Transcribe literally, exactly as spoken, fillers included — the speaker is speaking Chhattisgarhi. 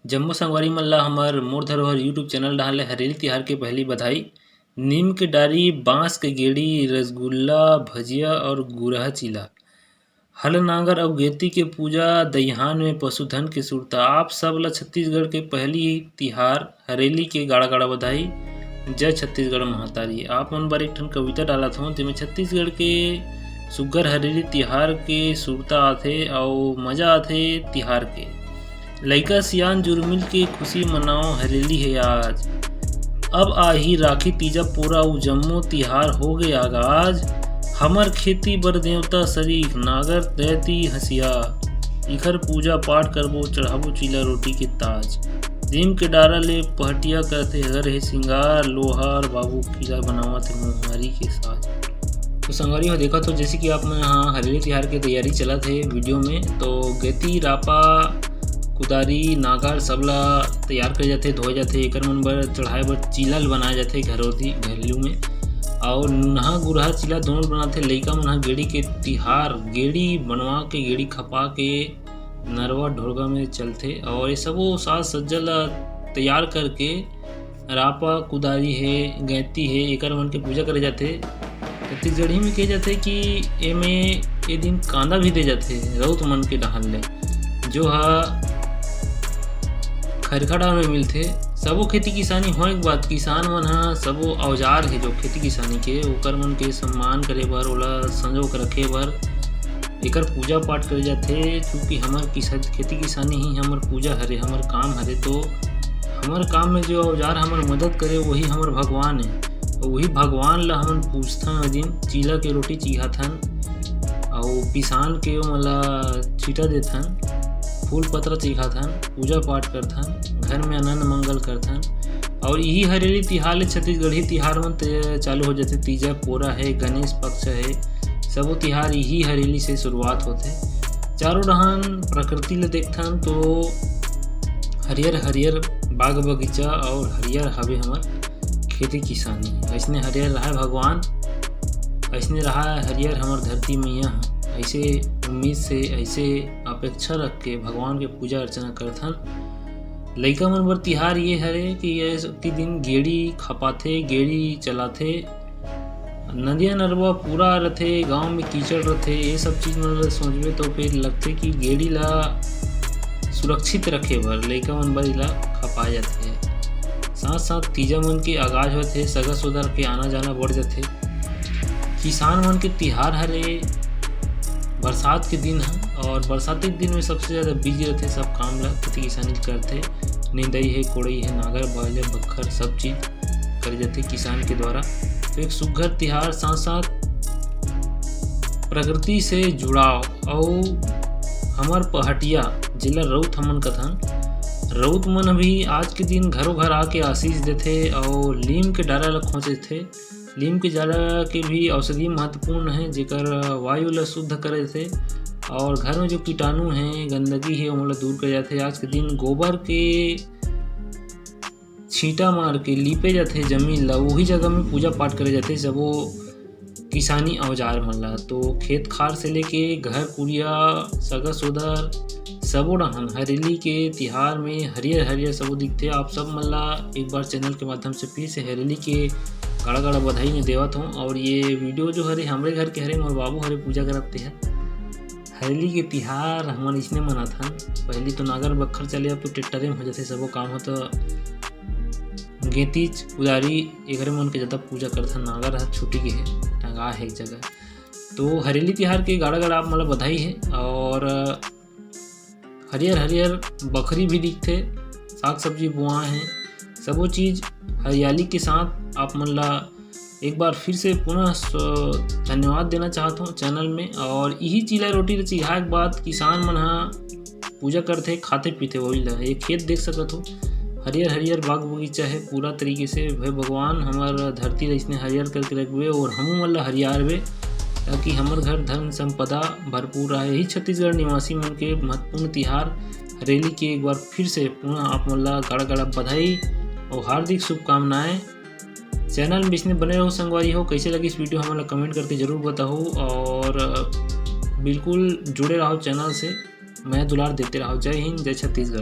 जम्मो संगवारी मन ला हमर मोर धरोहर YouTube चैनल डहान ले हरेली तिहार के पहली बधाई। नीम के डारी, बांस के गेड़ी, रसगुल्ला, भजिया और गुरहा चीला। हल नांगर अउ गेती के पूजा, दइहान में पशुधन के सुरता। आप सब ला छत्तीसगढ़ के पहली तिहार हरेली के गाड़ा गाड़ा बधाई। जय छत्तीसगढ़ महतारी। आप मन बर एक ठन कविता डालत हों, जेमे छत्तीसगढ़ के सुग्घर हरेली तिहार के सुरता आथे अउ मजा आथे तिहार के। लइका सियान जुरमिल के खुशी मनाओ, हरेली हे आज। अब आही राखी, तीजा, पोरा, उ जम्मो तिहार हो गे आगाज। हमर खेती बर देवता सरीख, नागर दैती हंसिया। इखर पूजा पाठ करबो, चढ़ाबो चीला रोटी के ताज। नीम के डारा ले पहटिया करथे, घर हे सिंगार, लोहार बाबू किला बनावत हे मोहारी के साज। तो संगवारी हो, देखत हो, जैसे कि आप मन ह हरेली तिहार के तैयारी चलत हे वीडियो में, तो गेती, रापा, कुदारी, नागर सब ला तैयार करे जाथे, धोए जाथे। एकर मन बर चढ़ाए बर चीला ल बनाए जाथे घरोती घरेलू में, और नुनहा गुरहा चीला दोनों ल बनाथे। लइका मन ह गेड़ी के तिहार, गेड़ी बनवा के, गेड़ी खपा के नरवा ढोरगा में चलथे, और ये सबो साज सज्जा ला तैयार करके रापा, कुदारी हे, गैंती हे, एकर मन के पूजा करे जाथे। छत्तीसगढ़ी में कहे जाथे कि एमे ए दिन कांदा भी दे जाथे रउत मन के डहान ले, जो ह खरखड़ा में मिलथे। सबो खेती किसानी होए के बाद किसान मन ह सबो औजार हे जो खेती किसानी के, ओकर मन के सम्मान करे बर, ओला संजो के रखे बर एकर पूजा पाठ करे जाथे। चूंकि हमर किसा-, खेती किसानी ही हमर पूजा हरे, हमर काम हरे, तो हमर काम में जो औजार हमर मदद करे, वही हमर भगवान हे। अउ वही भगवान ला हमन पूजथन, ए दिन चीला के रोटी चिघाथन, अउ पिसान के ओमन ला छीटा देथन, फूल पतरा चिघाथन, पूजा पाठ करथन, घर में आनंद मंगल करथन। और इही हरेली तिहार ले छत्तीसगढ़ी तिहार मन ते चालू हो जाथे। तीजा, पोरा हे, गणेश पक्ष हे, सबो तिहार इही हरेली से शुरुआत होथे। चारों डहान प्रकृति ले देखथन तो हरियर हरियर बाग बगीचा और हरियर हवे हमर खेती किसानी। अइसने हरियर रहाय भगवान, अइसने रहाय हरियर हमर धरती मैया ह। अइसे उम्मीद से, अइसे अपेक्षा रख के भगवान के पूजा अर्चना करथन। लइका मन बर तिहार ये हरे कि ये के दिन गेड़ी खपाथे, गेड़ी चलाथे। नदिया नरवा पूरा रथे, गांव में कीचड़ रथे, ये सब चीज मन ल सोचबे तो फिर लगथे कि गेड़ी ला सुरक्षित रखे बर लइका मन बर इला खपाए जाथे। साथ साथ तीजा मन के आगाज होथे, सगा सोदर के आना जाना बढ़ जाथे। किसान मन के तिहार हरे बरसात के दिन ह, और बरसाती के दिन में सबसे ज्यादा बिजी रथे, सब काम ला खेती किसानी करथे। निंदई हे, कोड़ई हे, नागर, बइला, बखर, सब चीज करे जाथे किसान के द्वारा। तो एक सुग्घर तिहार, साथ साथ प्रकृति से जुड़ाव, अउ हमर पहटिया, जेला रउत हमन कथन, रउत मन भी आज के दिन घरो घर आके आशीष देथे अउ लीम के डारा ल खोंचथे। लीम के डारा के भी औषधि महत्वपूर्ण हे, जेकर वायु ल शुद्ध करे देथे और घर में जो कीटाणु हे, गंदगी हे, ओमन ल दूर करे जाथे। आज के दिन गोबर के छींटा मार के लीपे जाथे जमीन ला, वही जगह में पूजा पाठ करे जाथे सबो किसानी औजार मन ला। तो खेत खार से लेके घर कुरिया, सगा सोदर, सबो डहान हरेली के तिहार में हरियर हरियर सबो दिखथे। आप सब मन ला एक बार चैनल के माध्यम से फिर से हरेली के गाड़ा गाड़ा बधाई में देवत हूँ। और ये वीडियो जो हरे हमरे घर के हरे, मोर बाबू हरे पूजा करत ते हर। हरेली के तिहार हमन इसने मनाथन। पहली तो नागर बखर चले, अब तो ट्रैक्टरे में हो जाथे सबो काम। हो तो गेतीच कुदारी एकरे मन के ज्यादा पूजा करथन। नागर ह छुटी गे हे, टंगा हे एक जगह। तो हरेली तिहार के गाड़ा गाड़ा आप मन ला बधाई हे। और हरियर हरियर बखरी भी दिखथे, साग सब्जी बोआ हे, सबो चीज हरियाली के साथ आप मन ला एक बार फिर से पुनः स-, धन्यवाद देना चाहत हूँ चैनल में। और यही चीला रोटी ल चिघाए के बाद किसान मन ह पूजा करथे, खाथे पीथे वही ला। ये खेत देख सकत हो, हरियर हरियर बाग बगीचा है पूरा तरीके से। हे भगवान, हमर धरती ला इसने हरियर करके रखबे और हमू मन ला हरियारबे, ताकि हमर घर धन संपदा भरपूर रहे। यही छत्तीसगढ़ निवासी मन के महत्वपूर्ण तिहार हरेली के एक बार फिर से पुनः आप मन ला गाड़ा गाड़ा बधाई और हार्दिक शुभकामनाएं। चैनल में इसने बने रहो संगवारी हो। कैसे लगी इस वीडियो, हमन ला कमेंट करके जरूर बताओ और बिल्कुल जुड़े रहो चैनल से, मया दुलार देते रहो। जय हिंद, जय छत्तीसगढ़।